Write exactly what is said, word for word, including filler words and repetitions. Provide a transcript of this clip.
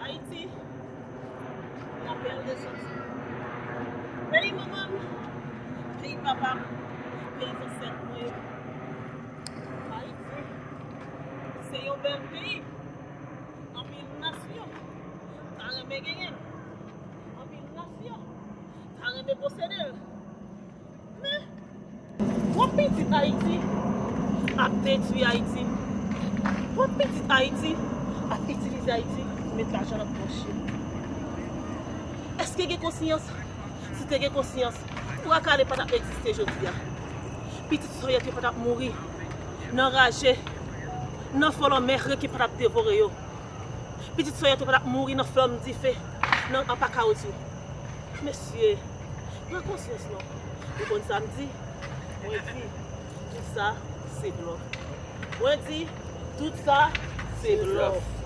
Ayiti, lapèl de soti. Peyi manman m, peyi papa m, peyi zansèt mwen yo. Ayiti, se yon bèl peyi. Anpil nasyon ta renmen genyen l. Anpil nasyon ta renmen posede l. Men, w ap pitit Ayiti ap detwi Ayiti. W ap pitit Ayiti ap itilize Ayiti pou met lajan nan pòch yo. Èske gen konsyans? Si te gen konsyans, Bwa Kale pa t ap egziste jodi a. Pitit sòyèt yo pa t ap mouri nan raje, nan fò lanmè reken pa t ap devore yo. Pitit sòyèt yo pa t ap mouri nan flanm dife, nan apa kawoutyou. Mesye, pran konsyans non. Ou konn sa m di? Mwen di, tout sa, se blòf. Mwen di, tout sa, se blòf.